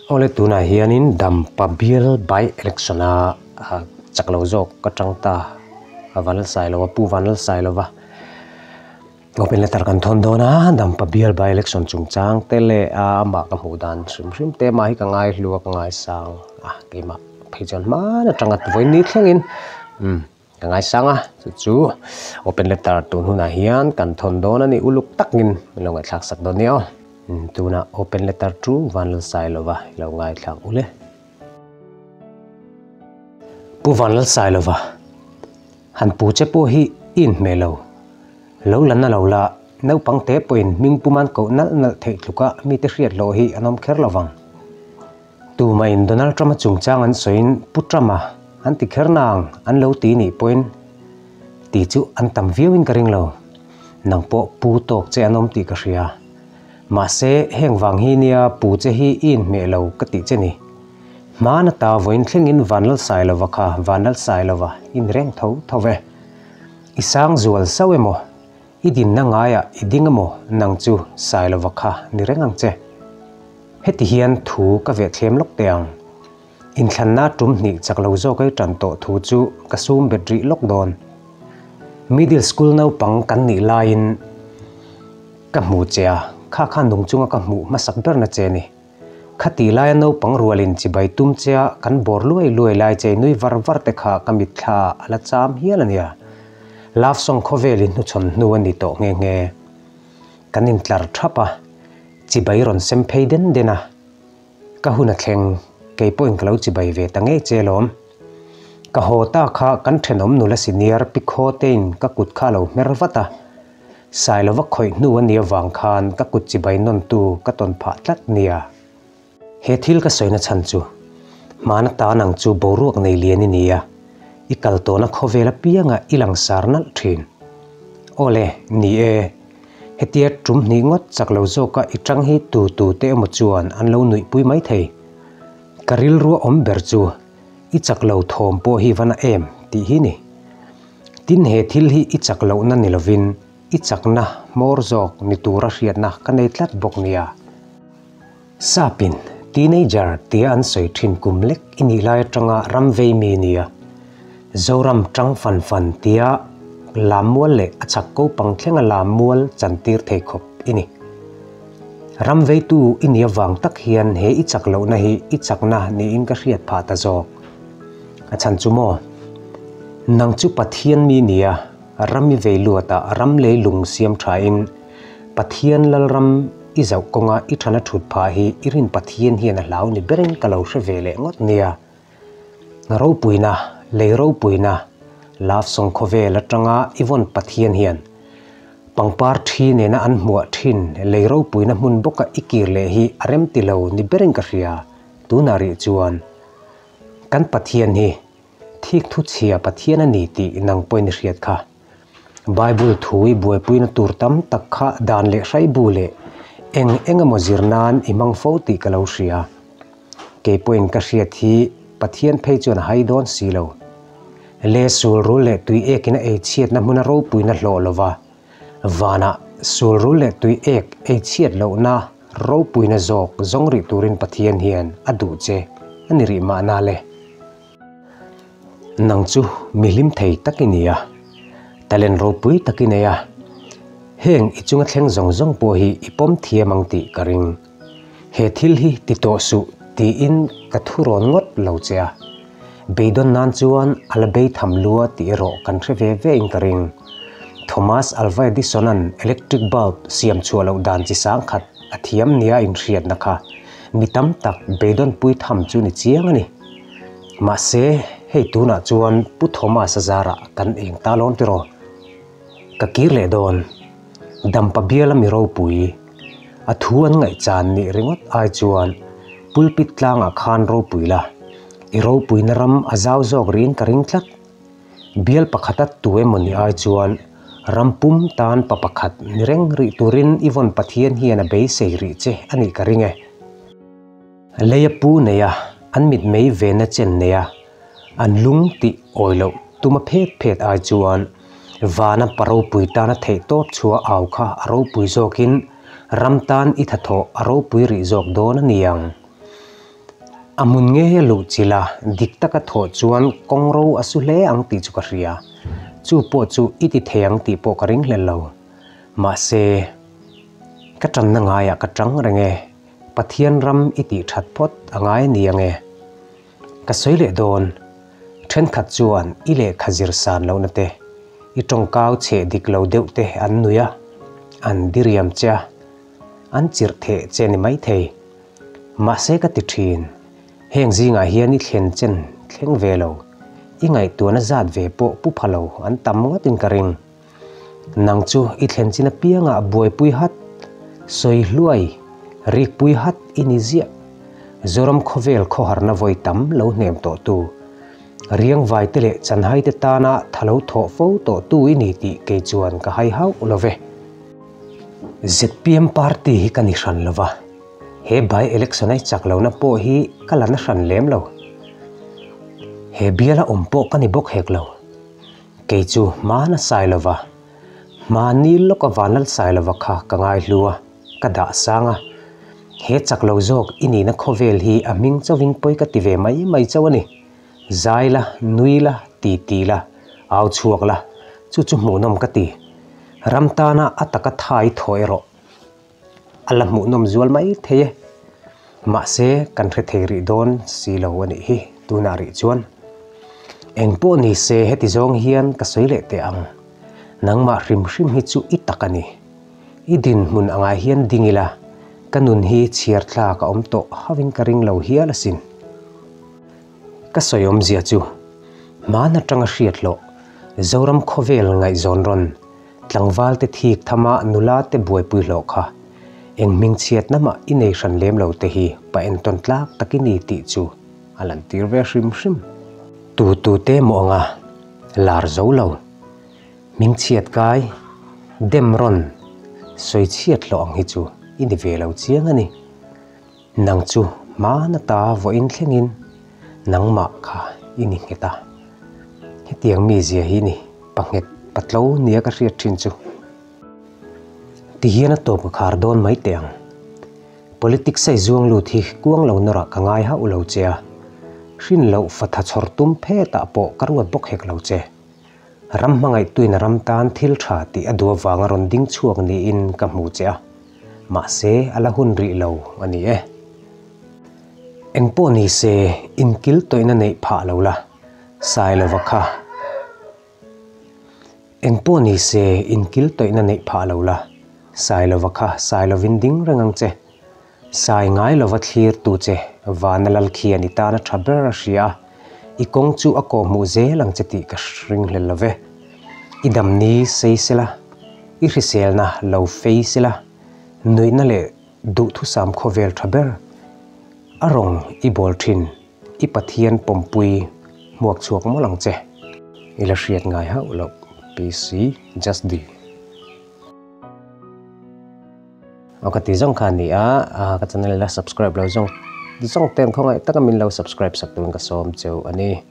Awle tunah hianin Dampa bial by election a chak lo zawk ka tang ta a Vanlalsailova Pu Vanlalsailova open letter kan thawn dawn a Dampa bial by election chungchang te leh a amah ka hmuh dan hrim hrim te mah hi ka ngai hlu a ka ngaisang a keimah phei chuan hman atanga vawiin ni thlengin umm ka ngaisang a chu chu open letter tun hunah hian kan thawn dawn a ni uluk takin min lo ngaihthlak sak dawn nia aw tunah open letter chu Vanlalsailova i lo ngaithlak ule. Pu Vanlalsailova han pu che pawh hi i inhmeh lo. Lo la na lo la, naupang te pawhin hming puman koh nalh nalh theih tluka mite hriat hlawh hi an awm kher lo vang. Tumahin Donald Trump-a chungchang an sawiin Pu Trump-a an ti kher nang an lo ti nih pawhin ti chu an tam viauin ka ring lo. Nang pawh pu tawk che an awm tih ka hria. Mahse, heng vang hi nia pu che hi i inhmeh lo ka tih che ni. Hmana ta vawiin thlengin Vanlalsailova kha Vanlalsailova i ni reng tho tho ve. I sang zual sauh emaw, i dinna ngaiah i ding emaw nang chu Sailova kha ni reng ang che. Heti hian thu ka veh thlem lawk teh ang. Inthlanna tum hnih chak lo zawk ei tan tawh thu chu ka sum bet rih lawk dawn. Middle school naupang kan nih laiin ka hmu che a, kha kha nung chunga ka hmuh hmasak berna che ni. Khati laia naupang rualin chibai tum chea kan bawr luai luai lai chei nui var var te kha ka mitthla a la cham hial a nia. Love song khawvelin hnuchhawn hnu a ni tawh nghe nghe. Kan intlar thap a, chibai rawn sem phei den den a. Ka hun a thleng, kei pawhin ka lo chibai ve ta ngei che lawm. Ka haw ta kha kan thenawm nula senior pi khaw tein ka kut kha a lo hmer vat a. Sailova khawih hnu a nih avang khan ka kut chibai nawntu ka tawn phah tlat nia. He thil ka sawina chhan chu, hmana tan ang chu boruak nei lian i ni a, i kal tawhna khawvel apianga i langsar nalh thin. Awle, ni e, hetia tum hnih ngawt chak lo zawka i tang hi tu tu te emaw chuan an lo nuihpui maithei. Ka rilrua awm ber chu i chak lo thawm pawh hi va na em tih hi ni. Tin he thil hi i chak lohna ni lovin i chakna hmawr zawk ni tura hriatna ka nei tlat bawk nia. Sapin teenager tia an sawi thin kum lek i nih lai atanga ram vei mi nia. Zoram tang fan fan tia lam mual leh a chak ko pang thlenga lam mual chantir thei khawp i ni. Ram veitu i nih avang tak hian he i chak lohna hi i chakna niin ka hriat phah ta zawk. A chhan chu maw? Nang chu Pathian mi nia, ram i vei luatah ram leilung siam thain Pathian Lalram i zauh kawnga i thana thut phah hi i rin Pathian hian a hlau ni berin ka lo hre ve leh ngawt nia. Ropuina, lei ropuina, love song khawvel atanga i vawn Pathian hian pangpar thi nena an hmuah thin lei ropuina hmun bawka i kir leh hi a rem ti lo ni berin ka hria tunah rih chuan. Kan Pathian hi thik thu chhia Pathian a ni tih nang pawhin i hriat kha. Bible thu i buaipuina tur tam tak kha dan leh hrai bu leh eng eng emaw zir nan i hmang fo tih ka lo hria. Kei pawhin ka hriat hi Pathian phei chuan a hai dawn si lo. Le sulrul leh tui ekin a ei chhiatna hmuna ropuina hlawh lova vanah sulrul leh tui ek ei chhiat lohna ropuina zawk zawng rih turin Pathian hian a duh che a ni rih mahna le. Nang chu mi hlim thei tak i ni a, talent ropui tak i nei a, heng i chunga thleng zawng zawng pawh hi i pawm thiam ang tih ka ring. He thil hi ti tawh suh tiin ka thu rawn ngawt lo che a, beidawn nan chuan a la bei tham lua tih erawh kan hre ve ve in ka ring. Thomas Alva Edison-a'n electric bulb siam chhuah loh dan chi sang khat a thiam nia inhriatna kha mi tam tak beidawn pui tham chu ni chiang a ni. Mahse, hei tunah chuan Pu Thomas-a zarah kan eng ta lawn tiraw? Ka kir leh dawn. Dampa biala mi ropui, a thu an ngaihchan nih ringawt ai chuan pulpit tlangah khan ropui la, i ropuina ram a zau zawk riin ka ring tlat. Bial pakhata tu emaw ni ai chuan ram pum tan pa pakhat ni reng rih turin i vawn Pathian hian a beisei rih che a nih ka ring e. Lei a pu nei a, an mitmei vena chen nei a, an lung tih awi loh tuma phet phet ai chuan vana pa ropui tana theih tawp chhuah au kha a ropui zawkin ram tan i thathawh a ropui rih zawk dawn a ni ang. A hmun ngeia luh chilh a, dik taka thawh chuan kawng ro a su hle ang tih chu ka hria. Chu pawh chu i ti thei ang tih pawh ka ring hlel lo. Mahse, ka tanna ngaiah ka tang reng e, Pathian ram i tih that phawt a ngai a ni ang e. Ka sawi leh dawn, thenkhat chuan i lehkha zir san lohna te, i tawngkau chheh dik lo deuh te an nui a, an diriam che a, an chirh theh che ni maithei. Mahse ka ti thin, heng zingah hian i thlen chen thleng ve lo, i ngaihtuahna zat ve pawh pu pha lo an tam ngawtin ka ring. Nang chu i thlen chin apiangah buaipui hat, sawi hluai, rikpui hat i ni ziah. Zoram khawvel khawharna vawi tam lo hnem tawhtu, riangvaite leh chanhaite tana tha lo thawh fo tawhtu i ni tih kei chuan ka hai hauh lo ve. Zpm party hi ka ni hran lo va, he by election a i chak lohna pawh hi ka la na hran lem lo. He biala awm pawh ka ni bawk hek lo. Kei chu hmana sai lo va, hmani lawka vanlal sai lova kha ka ngai hlu a, ka dah sang a. He chak lo zawk i nihna khawvel hi a hming chauhin pawi ka ti ve mai mai chauh a ni. Zai la, nui la, ti ti la, au chhuak la, chu chu hmuhnawm ka ti. Ram tana a taka thai thaw erawh a la hmuhnawm zual mai thei e. Mahse, kan hre thei rih dawn si lo a nih hi tunah rih chuan. Eng pawh ni se heti zawng hian ka sawi leh teh ang. Nangmah hrim hrim hi chu i tak a ni. I dinhmun angah hian ding ila, ka nun hi chhiar thlak a awm tawh hauhin ka ring lo hial asin. Ka sawi awmzia chu, hman atanga hriat loh, Zoram khawvel ngaihzawn rawn, tlangvalte thik thama nula te buaipui hlawh kha, eng hmingchhiatna mah i nei hran lem lo te hi pa entawn tlak tak i ni tih chu a lantir ve hrim hrim. Tu tu te maw anga lar zo lo, hmingchhiat kai, dem rawn, sawichhiat hlawh ang hi chu i ni ve lo chiang a ni. Nang chu hmana ta vawiin thlengin nangmah kha i ni nghet a, hetiang mizia hi ni panghet patlo nia ka hriat thin chu. Tihian a tawp ka khar dawn mai teh ang. Politics a i zuang lut hi kuang lo nawrah ka ngai hauh lo che a, hrin loh fatha chhawr tum phetah pawh ka ruat bawk hek lo che. Ram hmangaihtuin a ram tan thil tha tih a duh avanga rawn ding chhuak niin ka hmu che a, mahse a la hun rih lo a ni e. Engpawh ni se inkil tawihna neih phah lo la, Sailova kha. Engpawh ni se inkil tawihna neih phah lo la, Sailova kha Sailovin ding reng ang che. Sai ngai lova thlir tu che Vana lal khian i tana tha ber a hria a, i kawng chu a kawhhmuh zel ang che tih ka ringhlel lo ve. I damni sei sela, i hriselna lo fei sela, nuihna leh duhthusam khawvel tha ber a rawng i bawl thin, i Pathian pawmpui hmuak chhuak mawlh ang che. I la hriat ngai hauh loh PC Just D. Aw ka ti zawng kha a ni a, ka channel la subscribe lo zawng zawng ten khawngaih taka min lo subscribe sak turin ka sawm cheu a ni.